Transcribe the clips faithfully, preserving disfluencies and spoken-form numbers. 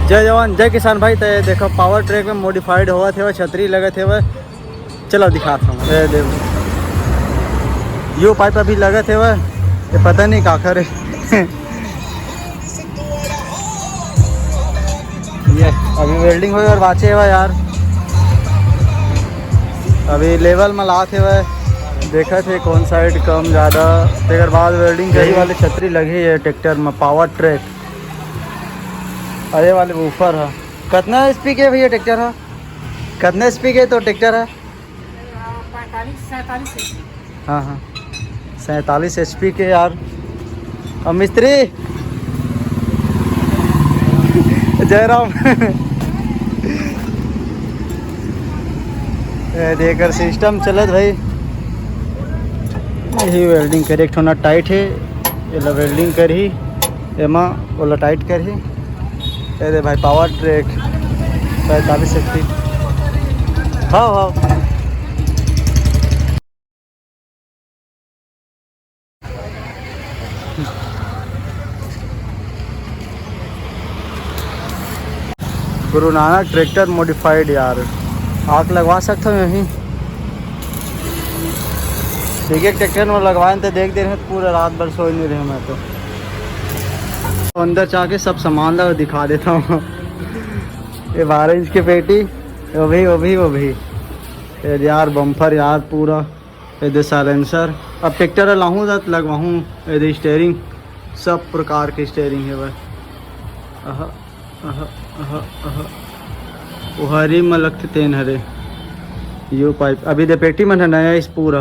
जय जवान, जय किसान भाई। तो ये देखो, पावर ट्रैक में मॉडिफाइड होवत हेवय, छतरी लगत हेवय। चलो दिखात हूँ, ये देखो, यू पाइप अभी लगत हेवय, ये पता नहीं काखर हे। ये अभी वेल्डिंग होय और बाचे हेवय यार, अभी लेवल में लात हेवय, देखत हे कौन साइड कम ज़्यादा, तेकर बाद वेल्डिंग करी। वाले छतरी लगी है ट्रैक्टर में, पावर ट्रैक। अरे वाले ऊपर है। कितना एचपी के भैया ट्रैक्टर है? कितना एचपी के तो ट्रैक्टर है? पैंतालीस, सैंतालीस एचपी। हाँ, हाँ, सैंतालीस एचपी के यार। अब मिस्त्री जयराम। ए, देकर सिस्टम चलत भाई। यही वेल्डिंग करे, एक ठो नट टाइट है, एला वेल्डिंग करही, एमा ओला टाइट करही। ए दे भाई, पावर ट्रैक पैंतालीस एचपी। हाँ, हाँ। गुरु नानक ट्रैक्टर मॉडिफाइड यार, आग लगवा सकते हो यहीं। ठीक है, ट्रैक्टर में लगवाए तो देख दे रहे, पूरा रात भर सोए नहीं रहे मैं तो। अंदर जाके सब सामान ला दिखा देता हूँ। ये बारह इंच की पेटी, वो भी, वो भी, वो भी। ये यार बम्पर यार पूरा, ये दे साइलेंसर। अब ट्रैक्टर लाहूँ जात लगवाहूँ, ये दे स्टीयरिंग, सब प्रकार के स्टीयरिंग है भाई। अह, अह, अह, अह। ओहरी में लगते तेन हरे। यू पाइप अभी दे पेटी मन है नया, इस पूरा,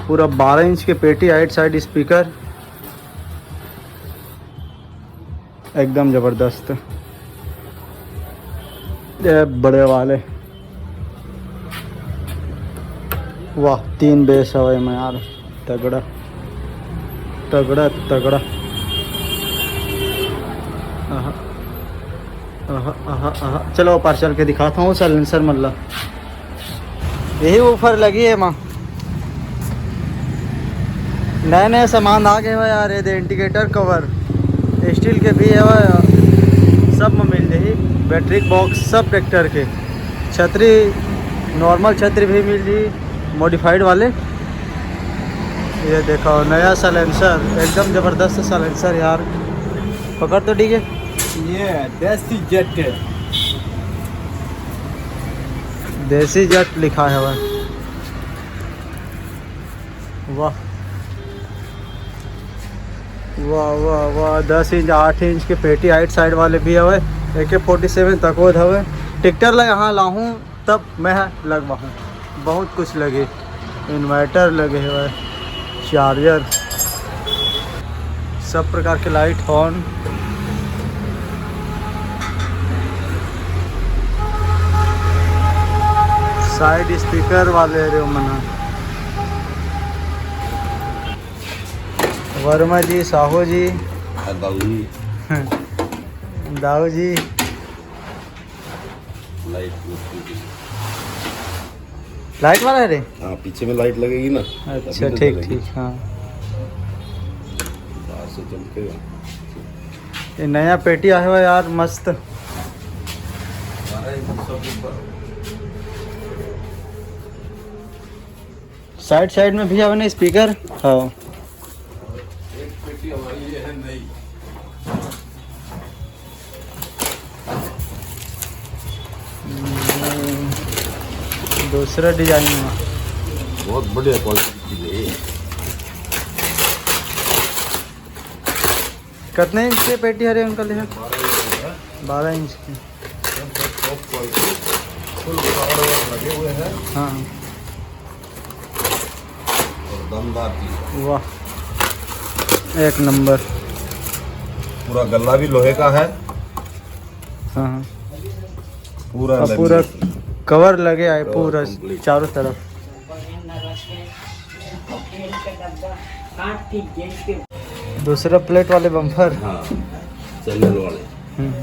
पूरा बारह इंच के पेटी, आइट साइड स्पीकर। एकदम जबरदस्त। ये बड़े वाले, वाह, तीन बेस हवे में यार, तगड़ा, तगड़ा, तगड़ा। आहा, आहा, आहा, आहा। चलो, ऊपर चल के दिखाता हूँ साइलेंसर मल्ला। यही ऑफर लगी है माँ। नया नया सामान आ गए हुआ यार, ये दे इंडिकेटर कवर स्टील के भी है हुआ, सब में मिल जाही। बैटरी बॉक्स सब ट्रैक्टर के, छतरी, नॉर्मल छतरी भी मिल जाही, मॉडिफाइड वाले। ये देखो नया साइलेंसर, एकदम जबरदस्त साइलेंसर यार। पकड़ तो ठीक है। ये देसी जेट है। देसी जेट लिखा है भाई। वाह, वाह, वाह, वाह। दस इंच, आठ इंच के पेटी आइट साइड वाले भी हवे। ए के फोर्टी सेवन तक होत हवे। ट्रैक्टर ला यहाँ लाहूँ तब मैं लगवाहूँ। बहुत कुछ लगे, इन्वर्टर लगे हुए, चार्जर, सब प्रकार के लाइट, हॉर्न, साइड स्पीकर वाले रे मन ह। वर्मा जी, साहू जी, हाँ, दाऊ जी। दाऊ जी। लाइट, लाइट वाला है रे? हाँ, पीछे में लाइट लगेगी ना, अच्छा, तभी तो ठीक, जलेगी। ठीक, हाँ। बाहर से चमकेगा। ये नया पेटी आए हुआ यार, मस्त। साइड साइड में भी आवे ना स्पीकर। हाँ। एक पेटी हमारी ये है नई। दूसरा डिजाइन में। बहुत बढ़िया क्वालिटी की चीज है ये। कितने इंच के पेटी हरे अंकल, ये? बारह इंच की। टॉप क्वालिटी, फुल कवर ववर लगे हुए हैं। हाँ। और दमदार चीज है। वाह, एक नंबर। पूरा गल्ला भी लोहे का है। हाँ, हाँ। पूरा और पूरा कवर लगे आए, कवर पूरा complete। चारों तरफ। दूसरा प्लेट वाले बम्पर। हाँ, चैनल वाले। हम्म।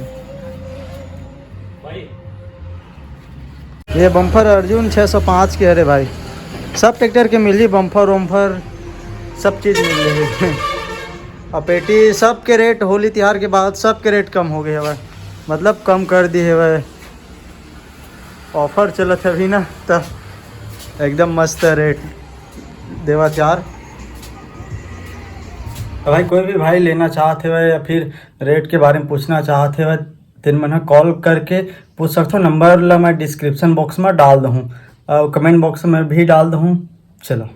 ये बम्पर अर्जुन छः सौ पाँच के, अरे भाई, सब ट्रैक्टर के मिली, बम्पर वम्पर सब चीज़ मिल रही है। अब पेटी सबके रेट, होली तिहार के बाद सबके रेट कम हो गए हवय, मतलब कम कर दिए हवय। ऑफर चलत हे अभी ना, त एकदम मस्त रेट देवत यार। तो भाई, कोई भी भाई लेना चाहत हवय या फिर रेट के बारे में पूछना चाहत हवय, तेन मन ह कॉल करके पूछ सकथो। नंबर ला मैं डिस्क्रिप्शन बॉक्स में डाल दूँ, कमेंट बॉक्स में भी डाल दूँ। चलो।